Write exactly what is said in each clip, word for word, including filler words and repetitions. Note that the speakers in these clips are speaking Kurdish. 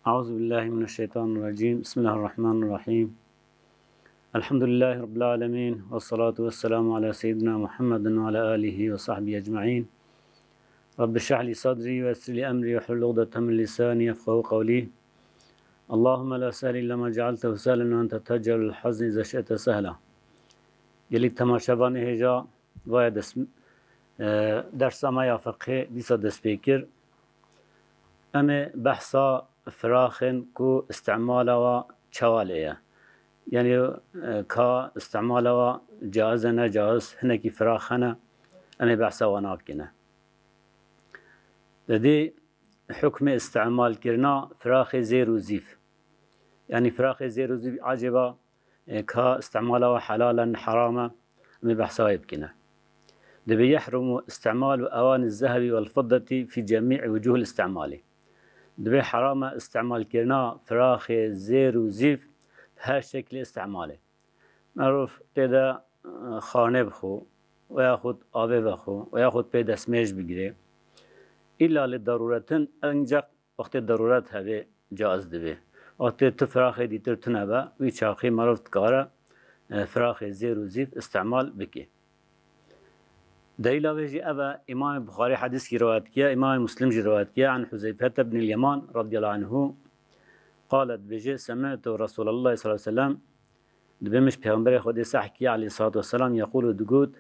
أعوذ بالله من الشيطان الرجيم. بسم الله الرحمن الرحيم. الحمد لله رب العالمين، والصلاة والسلام على سيدنا محمد وعلى آله وصحبه أجمعين. رب اشرح لي صدري ويسر لي أمري واحلل عقدة من لساني يفقهوا قولي. اللهم لا سهل إلا ما جعلته سهلا وأنت تجعل الحزن إذا شئت سهلا. Gelî temaşevanê hêja, vaya des-, e, dersa me ya fiqhê dîsa dest pê kir. Em ê behsa firaxên ku istimala wa çawa lê ye. Yanî, e, ka istimala wa caiz e, ne caiz, hinekî firax hene, em ê behsa wan akine. Di dî hukmê istimalkirina firaxê zêr û zîv. Yanî firaxê zêr û zîv ecêba, e, ka istimala wa helal e, heram e, em ê behsa wê bikine. Dibê yehrumu istimalu ewanî zehebi wel fiddetî fî cemî wucuhil istimali. Dibê heram e istimalkirina firaxê zêr û zîv her şeklê istimalê. Merov tê de, e, xanê bixwe, we yaxud avê vexwe, we yaxud pê destmêj bigire. Îlla li darûretin, enceq wextê darûret hebe caiz dibe. Wextê tu firaxê dîtir tune be, wî çaxî merov dikare, e, firaxê zêr û zîv istimal bike. Delîla vê jî ev e, Îmamê Buxarî hedîskî riwayet kiye, Îmamê Muslim jî riwayet kiye, an Huzeyfete bin Yeman radiyallahu anhu, qale, dibêje, semi'tu Resulallah sallallahu aleyhi ve sellem, dibê min ji Pêxemberê Xwedê seh kiye aleyhissalatu vesselam, yequlu, digot,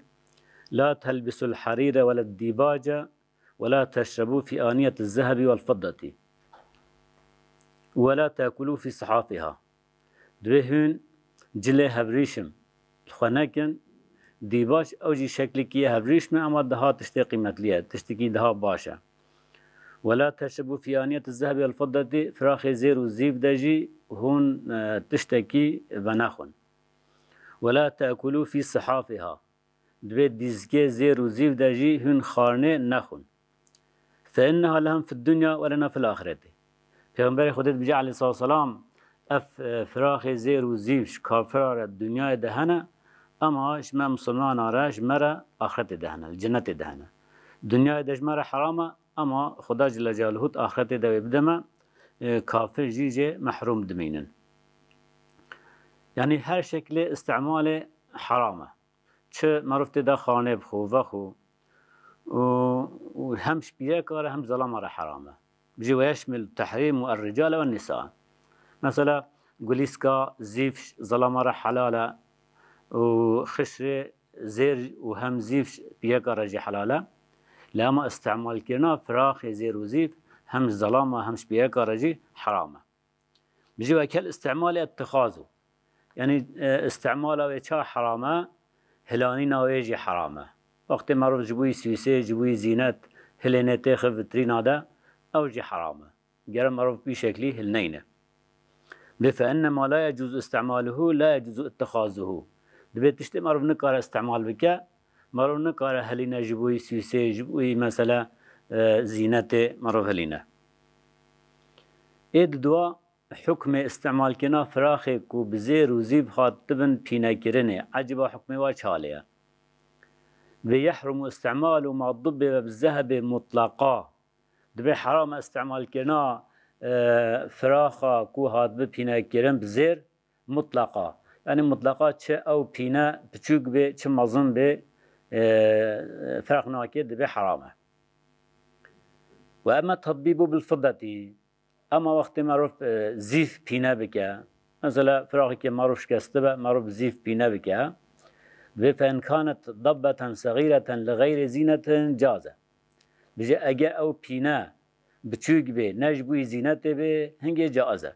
la telbisul harîre wele dîbace, ولا تشربوا في آنية الذهب والفضة، ولا تأكلوا في صحافها. Divê hûn cilê hevrîşim li xwe nekin, dîbaç ew jî şeklekî ye hevrîşim e, ama daha tiştê qîmetlî ye, tiştekî daha baş e. ولا تشربوا في آنية الذهب والفضة, firaxê zêr û zîv de jî hûn, e, tiştekî venexwin. ولا تأكلوا في صحافها. Divê dîzgê zêr û zîv de jî hûn xarnê nexwin. Fe inneha lehum fid dunya we lena fil axireti. Pêxemberê Xwedê dibêje aleyhissalatu vesselam, ev, e, firaxê zêr û zîv ji kafira re dinyayê de hene, ama ji me misilmana re, ji me re axretê de hene, li cenetê de hene. Dinyayê de ji me re heram e, ama Xuda Celle Celaluhu di axretê de wê bide me, e, kafir jî jê mehrûm dimînin. Yanî her şeklê îstimalê heram e. Çi merov tê de xanê bixwe, vexwe û, û hem ji pîreka re hem zelama re heram e. Bijî ve yeşmil tehrîm û er-ricale ve nisa. Mesela gulîska zîv zelama re helal e û xişrê zêr û hem zîv pîreka re jî helal e. Lê ema îstimalkirina firaxê zêr û zîv hem ji zelama hem ji pîreka re jî heram e. Bijî ve kel îstimalê ittixazu. Yanî, e, îstimala wê ça heram e, hilanîna wê jî heram e. Wextê merov ji bo yî swîsê, ji bo yî zînet hilêne têxe vitrîna de, ew jî heram e. Gere merov bi şeklî hilneyne. Bê fe inne ma la yecuzu îstimaluhu, la yecuzu ittixazuhu. Dibê tiştê merov nikare îstimal bike, merov nikare hilîne ji bo yî swîsê, ji bo yî mesela, e, zînetê merov hilîne. Ê di dua hukmê îstimalkirina firaxê ku bi zêr û zîv hatibin pînekirinê, eciba hukmê wa çi halê ye? Ve yehrumu îstimalu ma dubbe ve bi zehebê mutlaqa. Dibê heram e îstimalkirina, e, firaxa ku hatibi pînekirin bi zêr mutlaqa. Yanî mutlaqa çi ew pîne piçûk bê, çi mezin bê, e, ferq nake, dibê heram e. Ve emme tetbîbu bil fiddetî. Ema wextê merov, e, zîv pîne bike, mesela firaxekê merov şikestibe, merov zîv pîne bike, dibê fe in kanet dabbeten sexîreten li xeyrê zînetin caze. Bije eger ew pîne biçûk bê, ne ji bo yî zînetê bê, hingê caiz e.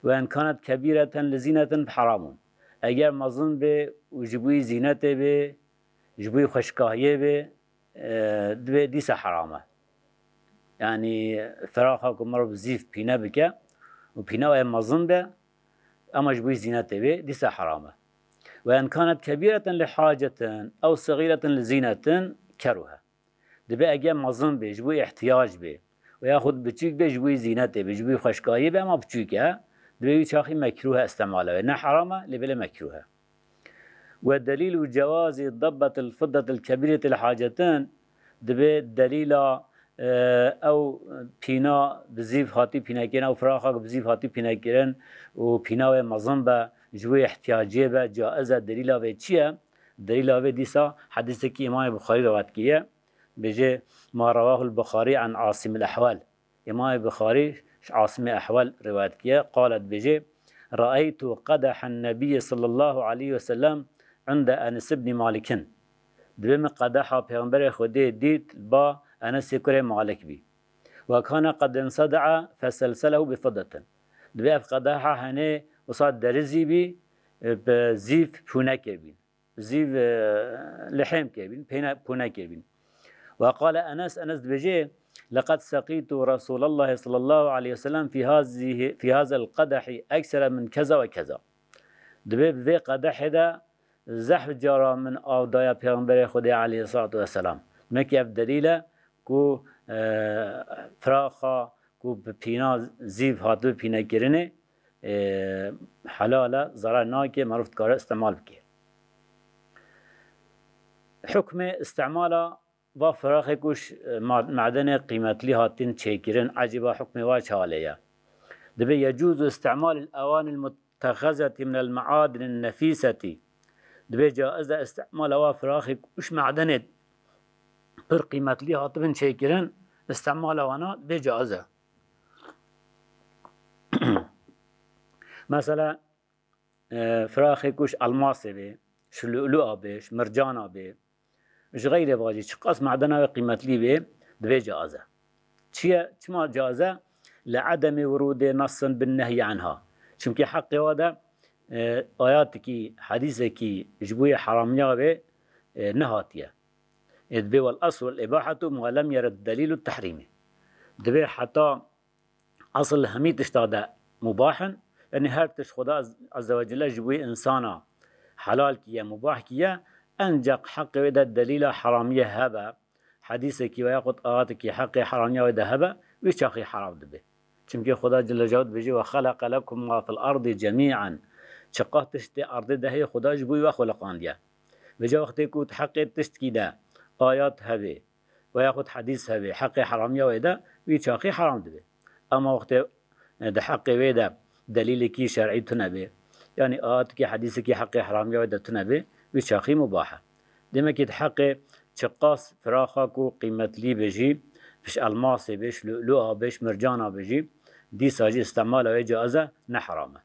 Ve in kanet kebîreten li zînetin heramun. Eger mezin bê û ji bo yî zînetê bê, ji bo yî xweşikahiyê bê, e, divê dîsa heram e. Yanî firaxa ku merov zîv pîne bike û pîne wê mezin be, ema ji bo yî zînetê bê, dîsa heram e. Ve in kanet kebîreten li hacetin ew sexîreten li zînetin keruhe. Dibê eger mezin bê, ji bo îhtiyac bê, û yaxud biçûk bê, ji bo zînetê bê, ji bo xweşkahiyê bê, ema biçûk e, dibê wî çaxî mekrûh e îstemala wê. Ne heram e, lê belê mekrûh e. Ve delîlu cewazî dabbetil fiddetil kebîretil hacetin, dibê delîla, e, ew pîna bi zîv hatî pînekirin, ew firaxa ku bi zîv hatî pînekirin û pîna wê mezin be, ji wê ihtiyacê be, caiz e, delîla vê çi ye? Delîla vê dîsa hedîsekî Îmamê Buxarî rewet kiriye. Bêje, "Ma rawahul Buxarî an Asim el Ehwal." Îmamê Buxarî ji Asimê Ehwal rewet kiriye. Qalet bêje, "Raeytu qadahan Nebiyyi sallallahu aleyhi ve sellem inde Enes ibn Malikin." Dibê min qedeha Pêxemberê Xwedê dît ba Enesê kurê Malik bî. "Ve kane qed inseda'a feselselehu bi fiddetin." Dibê ev qedeha henê wisa derizî bî, e, bi zîv pûne kiribîn. Zîv, e, lihêm kiribîn, pêne, pûne kiribîn. Ve qale Enes, Enes dibêje, "Leqed seqîtu Resûlallahi sallallahu aleyhi ve sellem fî hazihi, fî hazel qedehî eksere min keza ve keza." Dibê bi vê qedehê de zehf cara min av daya Pêxemberê Xwedê aleyhissalatu vesselam. Demek ki ev delîl e ku, e, firaxa ku bi pîna zîv hatibe pînekirinê, e, helal e, zarar nake, merov dikare îstemal bike. Hukmê îstemala va firaxê ku ji ma-, medenê qîmetlî hatin çêkirin, ecîba hukmê wa çi halê ye? Dibê yecuzu îstemalul ewanil muttexezeti minel meadinin nefîseti. Dibê caiz e îstemala wa firaxê ku ji medenê pir qîmetlî hatibin çêkirin, îstemala wana dibê caiz e. Mesela, e, firaxê ku ji elmasê bê, ji lu'lu'a bê, ji mircana bê, ji xeyrê vajî çiqas medena wê qîmetlî bê, dibê caiz e. Çi ye? Çima caiz e? Li edemê wurûdê nassin bin nehyî anha. Çimkî heqê wa de, e, ayatekî, hedîsekî ji bo yê heramiya wê, e, nehatiye. Ê dibê wel esl wel îbahetu ma lem yerid delîlu tehrîmî. Dibê heta esil hemî tişta de mubah in, yanî her tişt Xuda Azze ve Celle ji bo yê insana helal kiye, mubah kiye, enceq heqê wê de delîla heramiyê hebe, hedîsekî veya xwe ayatekî heqê heramiya wê de hebe, wî çaxî heram dibe. Çimkî Xuda Celle Celaluhu dibêje, "Ve xeleqe lekum ma fil ardi cemî'an." Çiqas tiştê erdê de heye Xuda ji bo wî ve xuliqandiye. Vêca wextê ku di heqê tiştkî de ayat hebe, veya xwe di hedîs hebe, heqê heramiya wê de, wî çaxî heram dibe. Ama wextê, e, di heqê wê de delîlekî şer'î tune be, yanî ayatekî, hedîsekî heqê heramiya wê de tune be, wî çaxî mubah e. Demek ki di heqê çiqas firaxa ku qîmetlî be jî, ji elmasê be, ji lu'lu'a be, ji mircana be jî, dîsa jî îstemala wê caiz e, ne heram e.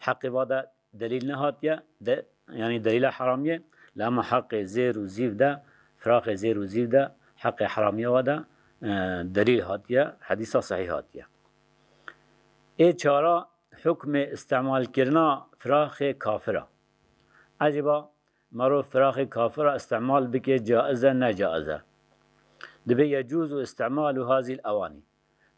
Heqê va de delîl nehatiye, de, yanî delîla heramiyê, lê ema heqê zêr û zîv de, firaxê zêr û zîv de, heqê heramiya wa de, e, delîl hatiye, hedîsa sehîh hatiye. Ê çara, hukmê îstemalkirina firaxê kafir a. Ecêba merov firaxê kafir a îstemal bike, caiz e, ne caiz e? Dibê yecuzu îstemalu hazîl ewanî.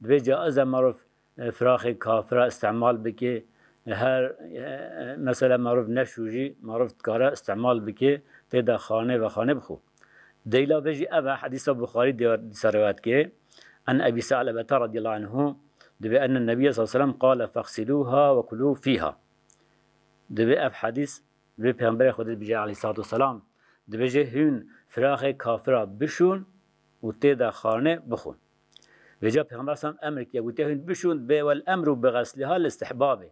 Dibê caiz e merov, e, firaxê kafira îstemal bike. Her, e, mesela merov neşû jî merov dikare îstemal bike, tê de xane ve xane bixwe. Delîla vê jî ev e, hedîsa Buxarî dê-, dîsa rewayet kiriye. En Ebî Se'lebete radiyallahu anhu, dibê enne Nebiyye sallallahu aleyhi ve sellem qale fexsilûha ve kulû fîha. Dibê ev hedîs, dibê Pêxemberê Xwedê dibêje aleyhissalatu vesselam, dibêje hûn firaxê kafira bişûn û tê de xarnê bixwin. Vêca Pêxember sallam emr kiriye, gotiye hûn bişûn, dibê wel emru bi xeslîha li istihbabê.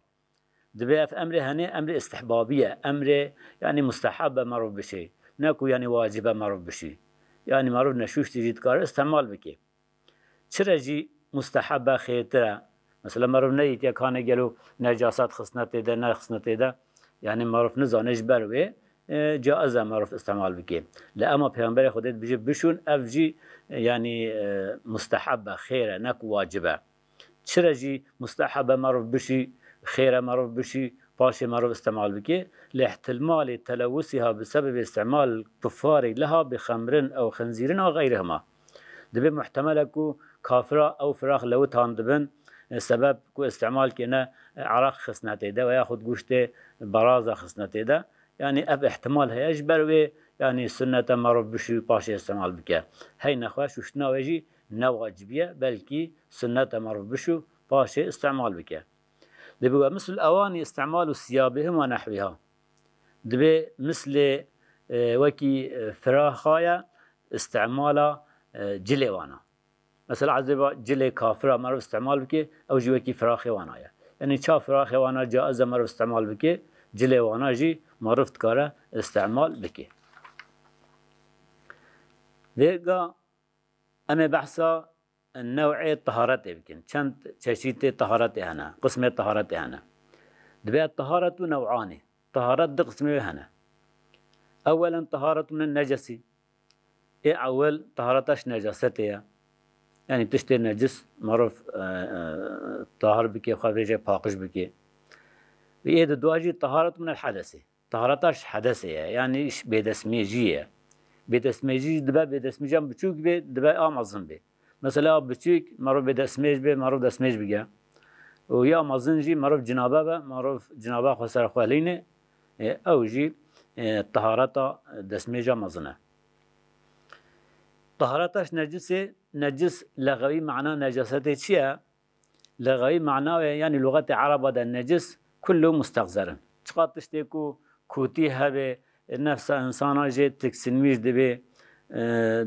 Dibê ev emrê henê emrê istihbabî ye, emrê, yanî mustehab e merov bişê, ne ku yanî wacib e merov bişî. Yanî merov neşûştî jî dikare îstemal bike. Çi re jî musteheb e, xêrtir e? Mesela merov nedîtiye kanê gelo necaset xistine tê de, nexistine tê de. Yanî merov nizane ji ber wê, e, caiz e merov îstemal bike. Lê ema Pêxemberê Xwedê dibêje bişûn, ev jî, e, yanî, e, musteheb e, xêr e, ne ku wacib e. Çi re jî musteheb e merov bişî, xêr e merov bişî, paşê merov îstemal bike, lê ihtimalê telewusiha bi sebebê îstemal kuffarê leha bi xemrin ew xinzîrin ew xeyrihima. Dibê muhtemal e ku kafira ew firax lewitandibin, e, sebeb ku îstemal kêne, e, eraq xistine tê de veya xwe goştê beraza xistine tê de. Yanî ev ihtimal heye ji ber wê, yanî sunnet e merov bişû paşê îstemal bike. Hey nexwe şûştina wê jî ne wacibî ye, belkî sunnet e merov bişû paşê îstemal bike. Dibê we mislul ewanî îstemalu siyabihim ve nehwiha. Dibê mislê, e, wekî, e, firaxa ye îstemala, e, cilê wana. Mesela ezê va cilê kafira merov îstîmal bike, ew jî wekî firaxê wana ye. Yanî ça firaxê wana caiz e merov îstîmal bike, cilê wana jî merov dikare îstîmal bike. Vêga em ê behsa new'ê taharetê bikin. Çend çeşîtê taharetê hene, qismê taharetê hene. Dibe taharetu new'anî. Taharet du qismê wê hene. Ewelen taharetu min necesî. Ê ewel tahareta ji necasetê ye. Yanî tiştê necis merov, e, e, tahir bike, xwe vêje paqij bike. Ê di dua jî taharetu min el hedesî. Tahareta ji hedesê ye, yanî ji bêdestmêjiyê ye. Bêdestmêjî dibe bêdestmêjan biçûk bê, dibe a mezin bê. Mesela a biçûk, merov bêdestmêj bê, merov destmêj bike. Û ya mezin jî merov cinabe be, merov cinabe xwe ser xwe lîne, e, ew jî, e, tahareta destmêja mezin e. Tahareta ji necisê, necis lexewî mana necasetê çi ye? Lexewî mana wê, yanî luxetê ereba de necis kullu mustexzerin. Çiqa tiştê ku kûtî hebe, nefsa insana jê tiksinmîş dibe, e,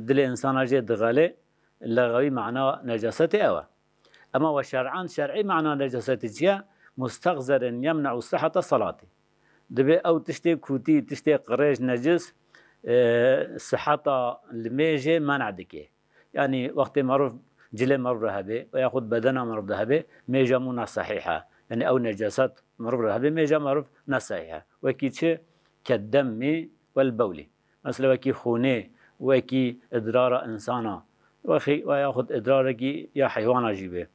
dilê insana jê dixele, lexewî mana necasetê ew e. Ema we şer'an, şer'î mana necasetê çi ye? Mustexzerin yemne'u sihata salatî. Dibe ew tiştê kûtî, tiştê qirêj, necis, e, sihata limêjê men'a dike. Yanî wextê merov cilê merov re hebe, veya xwe bedena merov de hebe, mêja mû ne sehîh e. Yanî ew necaset merov re hebe, mêja merov ne sehîh e. Wekî çi? Keddemmi wel bewlî. Mesela wekî xûnê, wekî idrara insana, wexî, veya xwe idrarekî ya heywana jî be.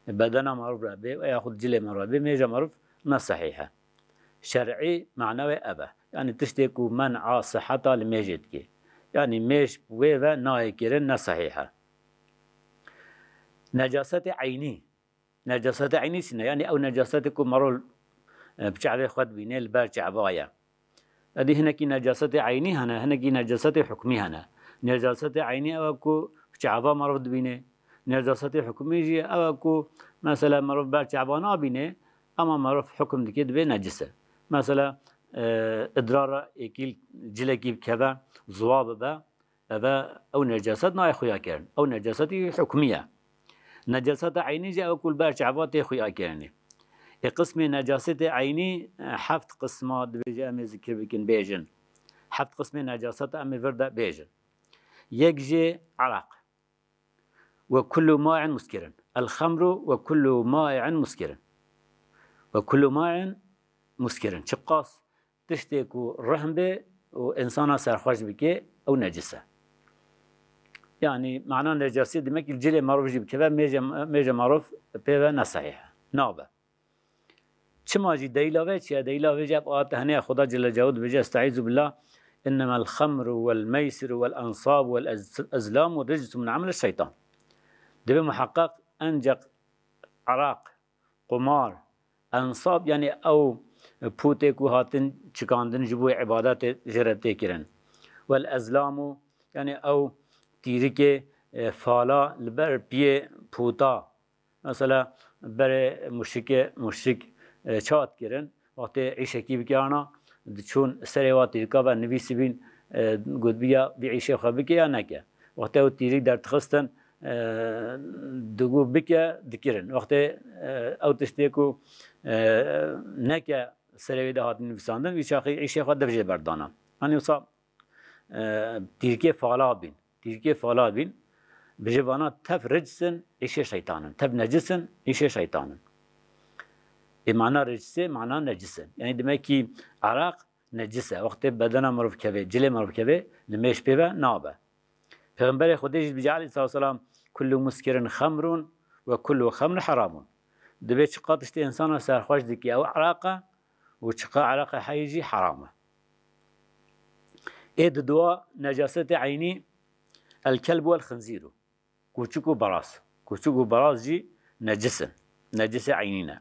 Bedena merov re be, veya xwe cilê merov re be, mêja merov ne sehîh e. Şer'î mana wê ev e. Yanî tiştê ku men'a siheta li mêjê dike. Yanî mêj wê ve nayê kirin, ne sehîh e. Necasetê eynî. Necasetê eynî çi ne? Yanî ew necasetê ku merov, e, bi çavê xwe dibîne, li ber çava ye. Edî hinekî necasetê eynî hene, hinekî necasetê hukmî hene. Necasetê eynî ew e ku bi çava merov dibîne. Necasetê hukmî jî ew e ku mesela merov ber çava nabîne, ema merov hukm dike dibê necis e. Mesela, e, idrara êkî cilekî bikeve, ziwa bibe, eve ew necaset nayê xuya kirin. Ew necasetî hukmî ye. Necaseta eynî jî ew ku li ber çava tê xuya kirinê. Ê qismê necasetê eynî, e, heft qisma dibêje em ê zikir bikin, bêjin. Heft qismê necaseta em ê vir de bêjin. Yek jê eraq. Ve kullu ma'in muskirin. El xemru ve kullu ma'in muskirin. Ve kullu ma'in muskirin. Çiqas tiştê ku rihn bê û insana serxweş bike, ew necis e. Yanî mana necasî demek ki cilê merov jî bikeve, mêje, mêje merov pê ve ne sehîh e. Nabe. Çima jî delîla vê çi ye? Delîla vê jî ev ayet hene ya Xuda Celle Celaluhu dibêje, Estaizu billah, "Innemel xemru vel meysiru vel ensabu vel ez-, ezlamu ricsun min ameli şeytan." Dibe muheqqeq enceq eraq, qumar, ensab, yanî ew pûtê ku hatin çikandin ji bo îbadetê jê re tê kirin. Wel ezlamu, yanî ew tîrikê, e, fala li ber piyê pûta. Mesela berê muşrikê, muşrik, e, çawa dikirin? Wextê îşekî bikirana, diçûn serê wa tîrika ve nivîsibîn, e, gotbî ya vî îşê xwe bike ya neke. Wextê ew tîrik derdixistin, e, digot bike, dikirin. Wextê, e, ew tiştê ku, e, neke serê wê de hatin nivîsandin, vî çaxî îşê xwe dev jê berdana. Hanî wisa, e, tîrikê fala bîn. Tîrikê fala bîn. Bije vana tev ricis in, îşê şeytan in. Tev necis in, îşê şeytan in. Ê mana ricisê, mana necis in. Yanî demek ki eraq necis e. Wextê bedena mirov keve, cilê mirov keve, li mêj pê ve nabe. Pêxemberê Xwedê jî dibêje aleyhissalatu vesselam, "Kullu muskirin xemrun ve kullu xemrun heramun." Dibe çiqa tiştê insana serxweş dike, ew eraq e û çiqa eraqê heyî jî heram e. Ê di dua necasetê eynî, el kelbu wel xinzîru. Kûçik û baraz. Kûçik û baraz jî necis in. Necisê eynî ne.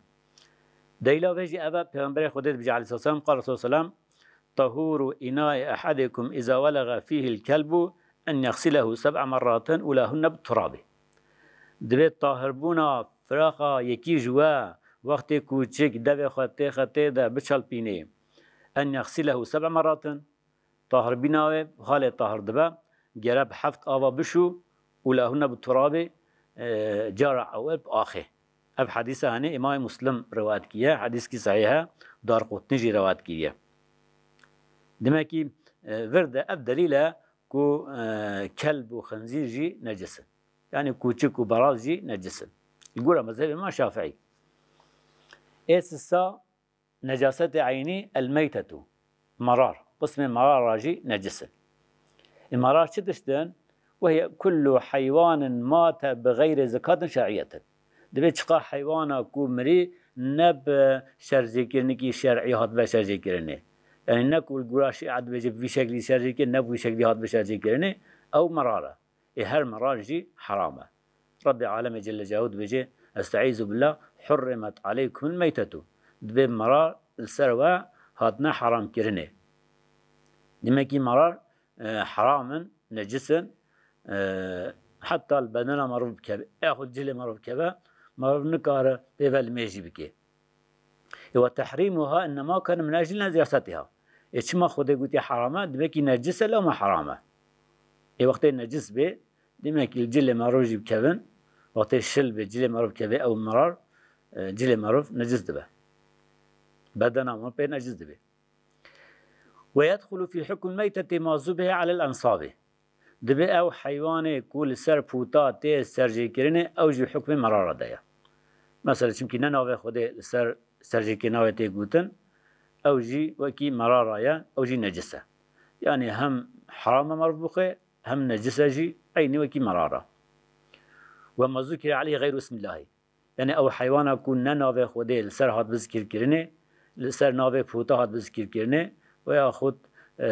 Delîla vê jî ev e, Pêxemberê Xwedê dibêje aleyhissalatu vesselam, qal Resulullah sallam, "Tahuru ina'i ahadikum iza welaga fihil kelbu en yaxsilehu seb'a merratin ulahunne bit turabi." Dibe tahirbûna firaqa yekî ji we wextê kûçik devê xwe têxe tê de biçalpînê. En yaxsilehu seb'a merratin, tahirbîna wê halê tahir dibe, gere bi heft ava bişû, ulahunne bit turabi, e, cara ewil bi axê. Ev hedîsa, hani, Îmamê Muslim rewayet kiriye, hedîskî sehîh e, Darqutnî jî rewayet kiriye. Demek ki, e, vir de ev delîl e ku, e, kelb û xinzîr jî necis in. Yani kûçik û baraz jî necis in. Li gora mezhebê me Şafîî. Ê sisa, necasetê eynî el meytetu. Merar. Qismê merara jî necis in. Ê merar çi tişt in? Ve hiye kullu heywanin mate bi xeyrê zekatin şer'iyetin. Divê çiqa heywana ku mirî ne bi şerjêkirinekî şer'î hatbe şerjêkirinê. Yani ne ku li gora şî'a dibêje bi vî şeklî şerjêkirin, ne bi vî şeklî hatbe şerjêkirinê, ew merar e. Ê her merar jî heram e. Rebbê alemê Celle Celaluhu dibêje, Estaizu billah, hurrimet aleykumul meytetu. Dibê merar li ser we hatine heramkirinê. Demek ki merar, e, heram in, necis in, e, heta li bedena merov bikeve, yaxud cilê merov bikeve, merov nikare pê ve limêjî bike. Ê, ve tehrîmuha innema kane min eclî nejasetiha. Ê, çima Xwedê gotiye heram e? Dibê ki necis e, lewma heram e. Ê, wextê necis bê, demek ki li cilê merov jî bikevin, wextê şil bê, cilê merov keve ew mirar, e, cilê merov necis dibe. Bedena min pê necis dibe. Ve yedxulu fî hukmil meyteti ma zubihe alel ensabi. Dibê ew heywanê ku li ser pûta tê serjêkirinê, ew jî hukmê merara de ye. Mesela, çimkî ne navê Xwedê li ser serjêkirina wê tê gotin, ew jî wekî merara ye, ew jî necis e. Yani hem heram e meriv bixwe, hem necis e jî, eynî wekî merara. Ve ma zukire aleyhi gayru ismillahî. Yani ew heywana ku ne navê Xwedê li ser hat bi zikirkirinê, li ser navê pûta hat bi zikirkirinê, veya xud, e,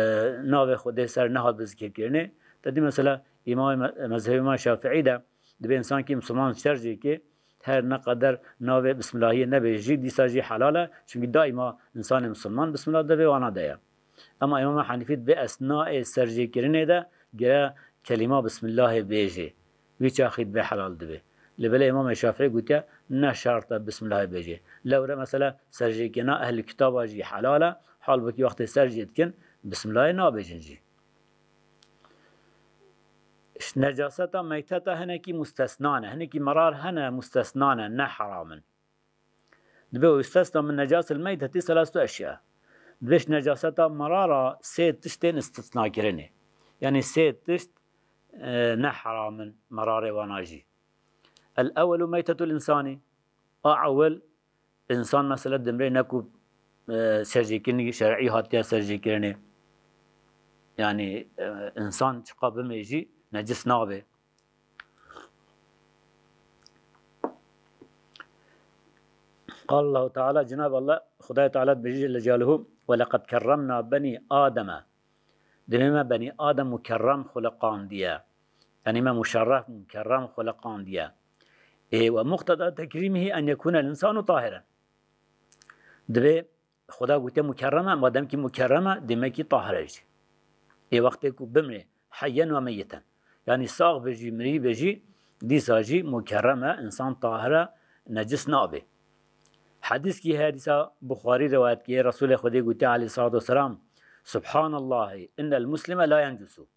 navê Xwedê ser nehat bi zikirkirinê. Te dî mesela Îmamê me-, mezhebê me Şafîî de dibê însankî misilman serjêkê her ne qeder navê Bismillahiyê nebêje jî, dîsa jî helal e. Çimkî daîma însanê misilman Bismillah devê wana de ye. Ema Îmam Henîfî dibê ez naê serjêkirinê de gere kelîma Bismillahê bêjê. Vî çaxî dibe helal dibe. Lê belê Îmamê Şafîî gotiye, ne şert e Bismillahê bêjê. Lewre mesela serjêkirina ehlî kitaba jî helal e. Halbukî wextê serjê dikin, Bismillahê nabêjin jî. Necaseta meyteta hinekî mustesna ne. Hinekî merar hene mustesna ne, ne heram in. Dibê û yustesna min necasil meyteti selastu eşya. Dibê ji necaseta merara sê tiştên istisna kirinê. Yani sê tişt, e, ne heram in merarê wana jî. El ewelu meytetul insani. A ewil, insan mesela dimrê ne ku, e, serjêkirinî şer'î hatiye serjêkirinê. Yani, e, insan çiqa bimê jî necis nabe. Qal Allahu Teala, Cenab Allah, Xwedayê Teala dibêje Celle Celaluhu, "Ve leqed kerremna benî Ademe." Dibê me benî Adem mukerrem xuliqandiye. Yani me muşerref, mukerrem xuliqandiye. Ê, "Ve muqteda tekrîmihî en yekûne l-însanu tahiren." Dibê Xuda gotiye mukerrem e, madem ki mukerrem e, demek ki tahir e jî. Ê wextê ku bimrê, heyyen ve meyiten. Yani sax be jî, mirî be jî, dîsa jî mukerrem e, insan tahir e, necis nabe. Hedîskî heye dîsa Buxarî rewayet kiriye, Resûlê Xwedê gotiye aleyhissalatu vesselam, "Subhanallahi, innel muslime la yencusu."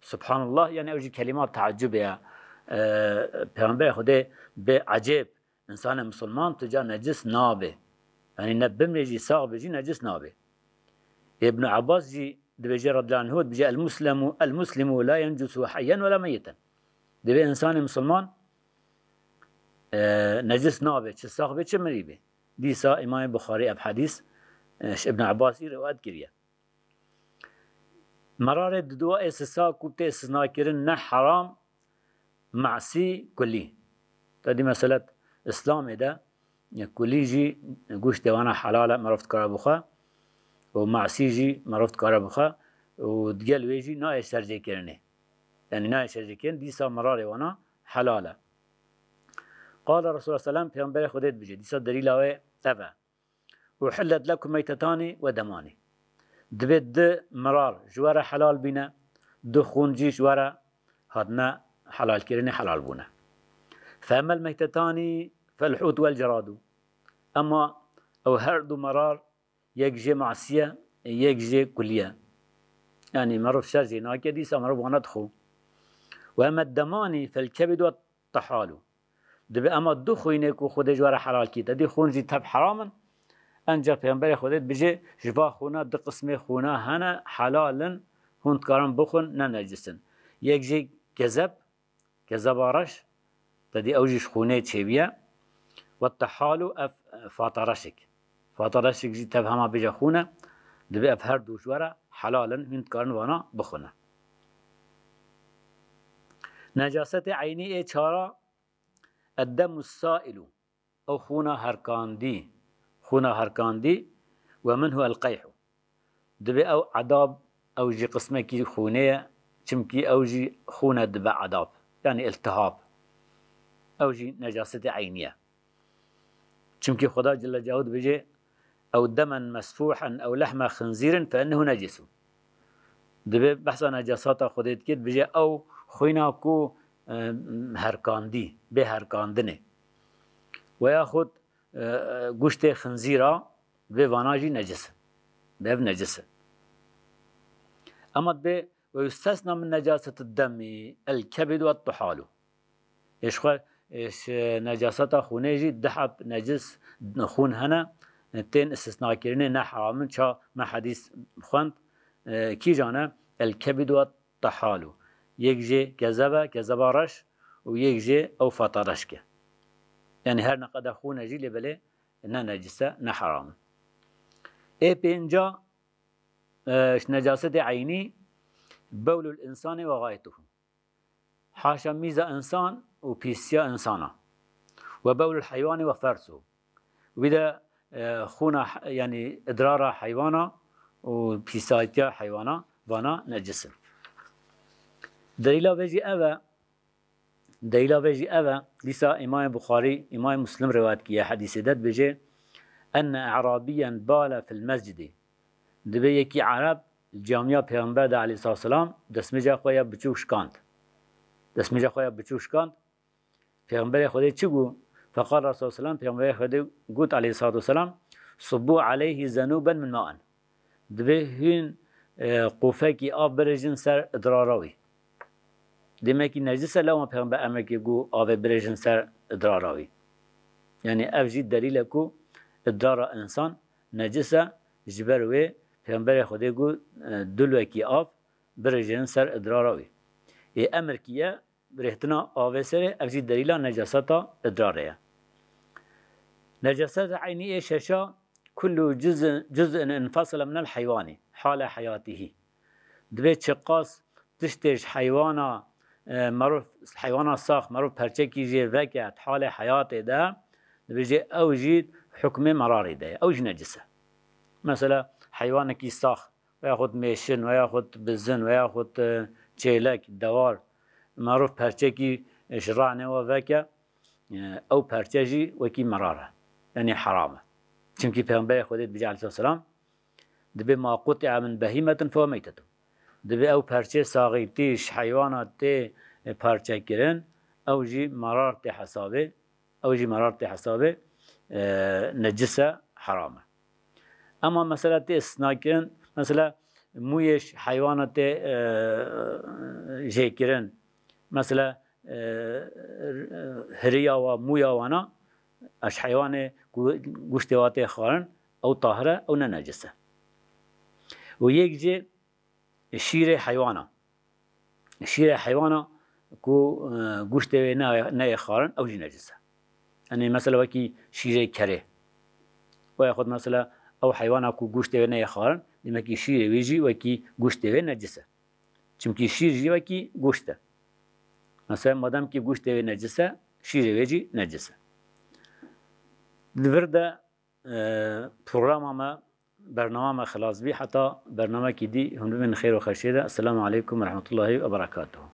Subhanallah, yani ew jî kelîma teacubê ye. Ee, Peygamberê Xwedê bê ecêb, însanê misilman tu ca necis nabe. Yani ne bimrê jî, sax be jî necis nabe. Ibn Abbas jî dibêje radiyallahu anhu, dibêje, "El muslemu, el muslimu la yencusu heyyen ve la meyiten." Dibê însanê misilman, e, necis nabe, çi sax be, çi mirî be. Dîsa Îmamê Buxarî ev hedîs, e, ji Ibn Abbasî rewayet kiriye. Merarê diduwa ê sisa ku tê istisnakirin ne heram, masî kulî. Te dî mesela Îslamê de kulî jî goştê wana helal e, merov dikare bixwe û masî jî merov dikare bixwe û digel wê jî nayê serjêkirinê. Yani nayê serjêkirin, dîsa merarê wana helal e. Qala Resulullah sellem, Peygamberê Xwedê dibêje, dîsa delîla wê ev e. Uhillet lekum meytetani ve demani. Divê du mirar ji we re helal bîne, du xûn jî ji we re hatine helalkirinê, helal bûne. Fe emmel meytetani fel hût vel ceradu. Ema ew her du mirar, yek jê masî ye, yek jê kulî ye. Yani merov şer jê nake, dîsa merov wana dixwe. Ve emmed demani fel kebid ve tehalu. Dibe ema du xwînê ku Xwedê ji we re helal kî, te dî xwîn jî tev heram in. Enca Pêxemberê Xwedê dibêje, ji va xwîna du qismê xwîna hene, helal in, hûn dikarin bixwin, ne necis in. Yek jî kezeb, kezeba reş, te dî ew jî ji xwînê çêbiye. Ve tehalu ev fatareşik. Fatareşik jî tev hema bêje xwîn e, dibe ev her du ji we re helal in, hûn dikarin vana bixwine. Necasetê eynî ê çara, eddemu sailu. Ew xûna herkandî, xûna herkandî, ve minhu el qeyhu. Dibe ew edab, ew jî qismekî xûnê ye, çimkî ew jî xûne dibe edab. Yani iltihab. Ew jî necasetê eynî ye. Çimkî Xweda Celle Celaluhu dibêje, ew demen mesfuhen ew lehme xinzîrin fe innehu necisun. Dibe behsa necasata Xwedê dike, dibêje ew xwîna ku, e, herkandî, bê herkandinê. Ve yaxud, e, e, guştê xinzîra, bê vana jî necis in. Bê ev necis in. Ema dibe, ve yustesna min necasetid demi el kebid ve tuhalu. Ê ji xwe, ê ji necaseta xûnê jî du heb necis xûn hene, tên istisnakirinê ne heram in, ça me hedîs xwend, e, kîjan e? El kebid ve tehalu. Yek jê kezeb e, kezeba reş û yek jê ew fatareşk e. Yani her ne qede xûn e jî lê belê ne necis e, ne heram in. Ê pênca, e, ji necasetê eynî, bewlul insani ve gayetuhu. Haşa mîza insan û pîsiya insana. Ve bewlul heywanî ve fersu. Wî de, e, xûna he-, yani idrara heywana û pîsayetiya heywana vana necis in. Delîla vê jî ev e, delîla vê jî ev e, dîsa Îmamê Buxarî, Îmamê Muslim rivayet kiye, hedîsê de dibêje, enne e'rabiyen bale fil mescidi. Dibe yekî Ereb li camiya Pêxember de aleyhissalatu vesselam destmêja xwe ya biçûk şikand. Destmêja xwe ya biçûk şikand. Pêxemberê Xwedê çi got? Feqal Resulullah selam, Pêxemberê Xwedê got aleyhissalatu vesselam, subbu aleyhi zenuben min ma'in. Dibe hûn, e, qofekî av birêjin ser idrara wî. Demekî necis e, lewma Pêxember emrê kir got avê birêjin ser idrara wî. Yani ev jî delîl e ku idrara insan necis e, ji ber wê Pêxemberê Xwedê got, e, dulwekî av birêjin ser idrara wî. Ê emir kî ye, rêhtina avê serê, ev jî delîla necaseta idrarê ye. Necaseta eynî ê şeşa, kullu cuz'in, cuz'in infasala minel heywanî, hale heyatihî. Dibe çiqas tiştê ji heywana, e, merov, heywana sax, merov perçekî jê veke di halê heyatê de, dibêje ew jî hukmê merarê de ye. Ew jî necis e. Mesela heywanekî sax, veyaxud mêşin, veyaxud bizin, veyaxud, e, çêlek, dewar, merov perçekî ji ranê we veke, e, ew perçe jî wekî merar e. Yani heram e. Çimkî Pêxemberê Xwedê dibêje aleyhisselam, dibe ma quti'a min behimetin fehuve meytetun. Dibe ew perçê saxîtî ji heywana tê, e, parçekirin, ew jî merar tê hesabê, ew jî merar tê hesabê, e, necis e, heram e. Ema mesela tê istisna kirin, mesela mûyê ji heywana tê, e, jêkirin, mesela, e, hiriya wa, mûya wana, ji heywanê ku guştê wa tê xwarin, ew tahir e, ew ne necis e. Û yek jî şîrê heywana. Şîrê heywana ku, e, guştê wê ne, neyê xwarin, ew jî necis e. Yani mesela wekî şîrê kerê. Veya xwe mesela ew heywana ku guştê wê neyê xwarin, demekî şîrê wê jî wekî guştê wê necis e. Çimkî şîr jî wekî guşt e. Mesela madem ki guştê wê necis e, şîrê wê jî necis e. Di vir de, e, programa me, bernama me xilas bî. Heta bernamekî dî hûn bibin xêr û xweşiyê de. Esselamu aleykum ve rahmetullahi ve berekatuhu.